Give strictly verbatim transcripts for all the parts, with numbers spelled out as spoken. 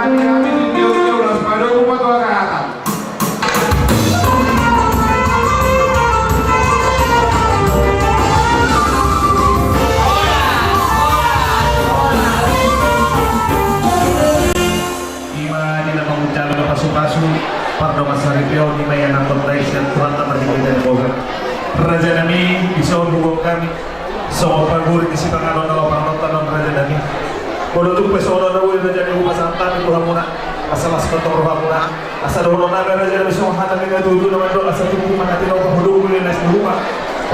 Kami di Tio-Tio, las padomu ma tu hata-hata. Ima di na mangunjalo na pasu-pasu, pardongan saripeon, ima ia na kondai sian Tuhanta marhite-hite ni boga. Raja nami, dison huboan hami songon paguring ni sipanganon na laho panganonta on, raja nami. Molo tung pe songon on na uli, raja nami, hupasahat hami tu hamuna, asa las ma tong rohamuna. Asa dohonon nami, raja nami, songon hata ni natuatua na mandok, asa tumpu ma na tinopa, molo uli na sinurupa.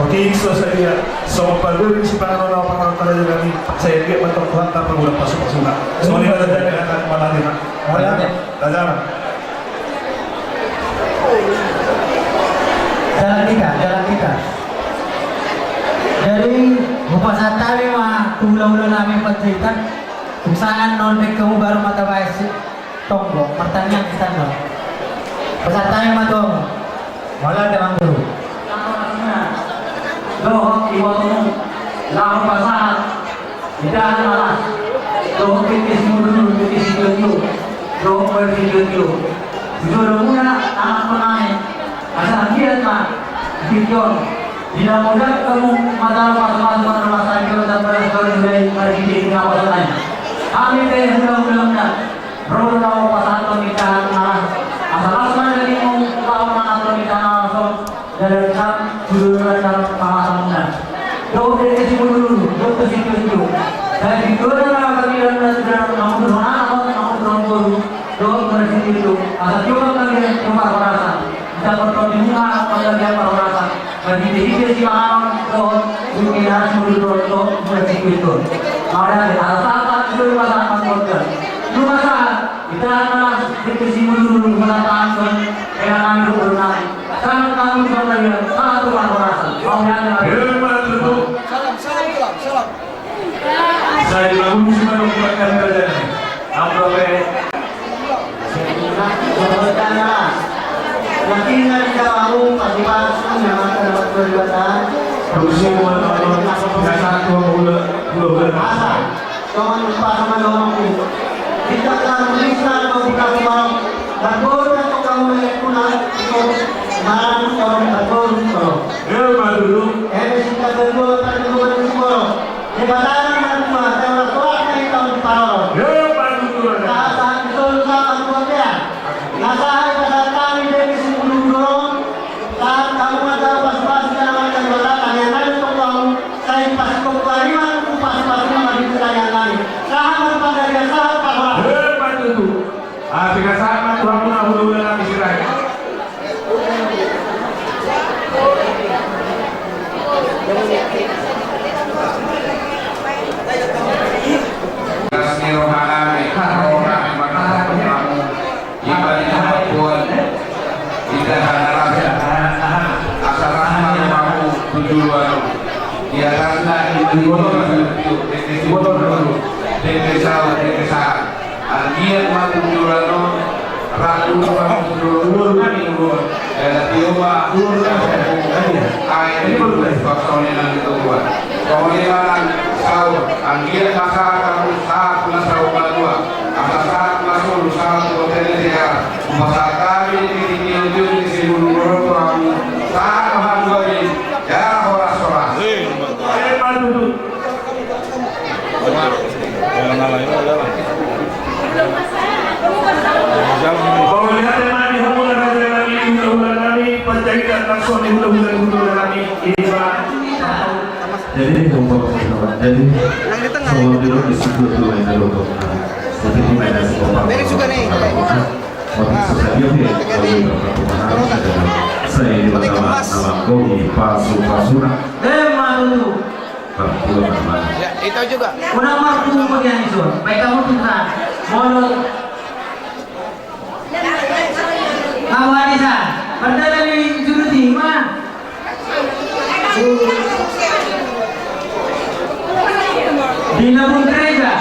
Otik so sadia songon paguring ni sipanganon na laho panganonta, raja nami, sai anggiat ma tong Tuhanta pangula pasu-pasuna. Songon i ma, raja nami, angka na manarima. Raja nami. Jalan kita, jalan kita. Jadi, hupasahat hami ma tu hula-hula nami Panjaitan, tung sanga on dengke hamu baru ma tabaen tonggo, martangiang kita on. Pasahat hami ma tu hamu. Mauliate ma, amangboru. Dohot ibotomu, laho pasahat indahan na las dohot dengke simudul-udul, dengke sitio-tio dohot mula sitio-tio tu jolomuna, anakkon nami, asa anggiat ma di tingki on di na modap hamu manjalo pasu-pasu, manjalo las, anggiat ma tong las dohot mula i marhite-hite na hupasahat nami. Hami pe hula-hulamuna, ro do laho pasahathon indahan na las, asa las ma dagingmu laho manganhon indahan na las on. Jala dengke tu joloan na pangasamuna dohot dengke simudul-udul dohot sitio-tio. Jadi dua na pangidoan na sudah, mangudurhon anak on, mangudurhon boru dohot mula sitio-tio, asa tiopan ma, tiopan parhorasan. Dapot tondimuna, tondimuna parhorasan. Marhite-hite sipanganon dohot dengke na simudul-udul dohot mula sitio-tio. Mauliate, asa sahat ma tu jolo, asa sahat ma tu borngin. Nunga sahat indahan na las, dengke simudul-udul, mula sitio-tio, inang nami, boru nami. Sahat ma tu borngin, sahat tu parhorasan. Mauliate ma. Ima tutu. Salam, salam, salam, salam. Sai mangulusi ma tong tu angka raja nami. Amro pe. Sahat ma tu hamu, pasu-pasu na mata dapat berlipat. Asa songon umpasa ma dohononku. Di tanggal tulisna do buka sumorop, marboru na tong hamu melekkuna, marang sumorop, marboru sumorop. Ima tutu. Eme sita berdua parlindungan sumorop. Debata na martua, taulah-taulah na hita on diparorot. Ima tutu. Sahat-sahat ni solu sahat tu bontean. Na sahat i pasahat hami dengke simudul-udul on. Sahat hamu ma tu pasu-pasu, tanaman dari Debata, tangiang nami tu hamu, sai pasu-pasu, tarima tu pasu-pasu na marhite tangiang nami. Sahat ma tu panggabean, sahat parhorasan. Ima tutu. Asa sahat ma tu hamu na hula-hula nami Sirait. Las ni roha nami, roha nami marhahaposan. Ima di na mamboan indahan na las, asa las ma rohamu tu joloan on. Di atasna ima di na dengke simudul-udul, dengke saut, dengke sahat. Anggiat ma tu joloan on, rap tu joloan on, jala tio ma, ae, di na dengke simudul-udul. Songon i ma nang saur, anggiat ma sahat hamu, sahat ma saur matua. Asa sahat ma solu, sahat tu bontean ni si Hera. Hupasahat hami dengke sitio-tio, dengke simudul-udul tu hamu. Sahat ma hamu gabing, jala horas-horas. Ima tutu. Mauliate ma di hamuna raja nami, hula-hula nami, Panjaitan, langsung di hula-hula, hula-hula nami. Ima. Jadi, jadi, nang di tengah, nang di tengah. Jadi, di situ tuh, main dulu. Jadi, ini main dari bawah. Beres juga nih. Oke, sesadia, oke. Oke, oke. Saya ini pertama, nama Kogi, pasu-pasu, nah. Eh, malu tuh. Bang, dulu, Bang, Bang. Ya, itu juga. Unang marpu bagian itu. Baik, kamu tuh, Bang. Mundur. Hamu adisa, pardalanan ni juru ti ma. Di lambung gereja.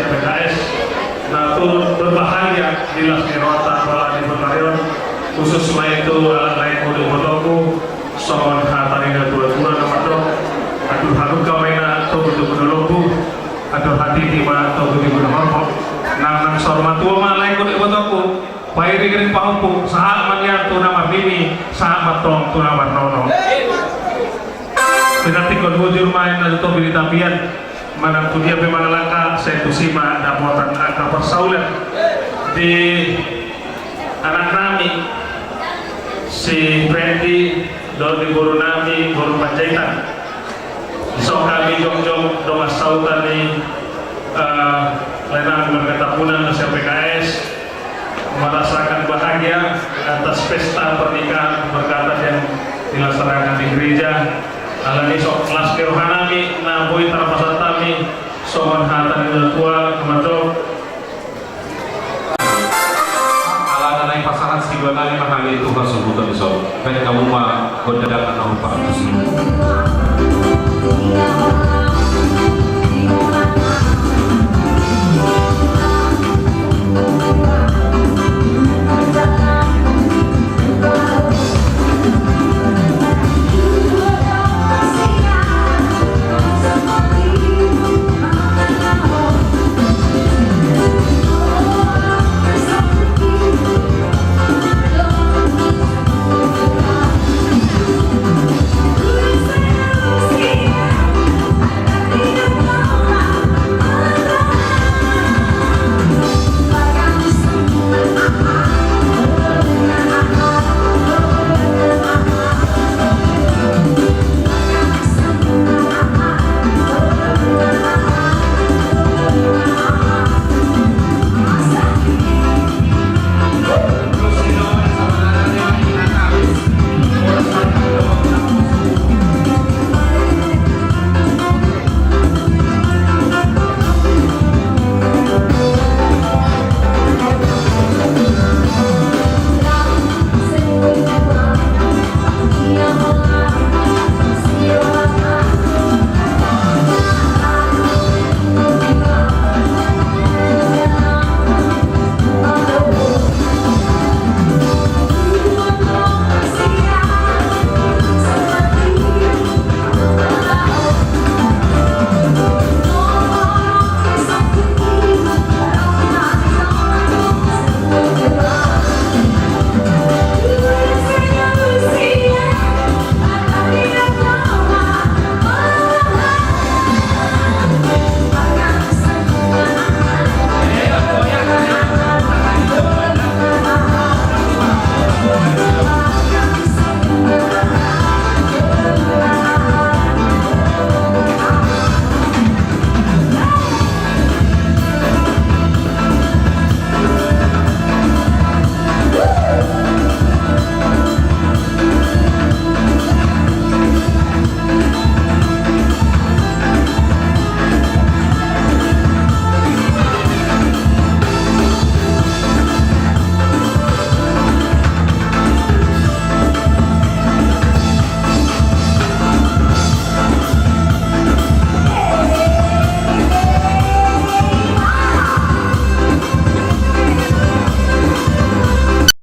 P K S na turut berbahagia di las ni rohanta pola di pengarion, khusus ma itu anak laengku dohot ibotongku, songon hata ni natuatua na mandok: Atur halumpang ma inna togutogu na lombu, atur hatiti ma togutogu na horbo. Nang nang saur matua ma laengku dohot ibotongku, pairingiring pahompu, sahat ma nian tu na marnini, sahat ma tong tu na marnono. Pinantikhon hujur ma inna tu topi ni tapian, manang tu dia pe mangalangka, sai tusi ma dapotan angka parsaulian. Di anak nami si Pendi dohot di boru nami boru Panjaitan, dison hami jongjong dongan sahuta ni, eh, lae nami marga Tambunan na sian P K S, merasakan bahagia atas pesta pernikahan keberkatan yang dilaksanakan di gereja. Alani i songon las ni rohana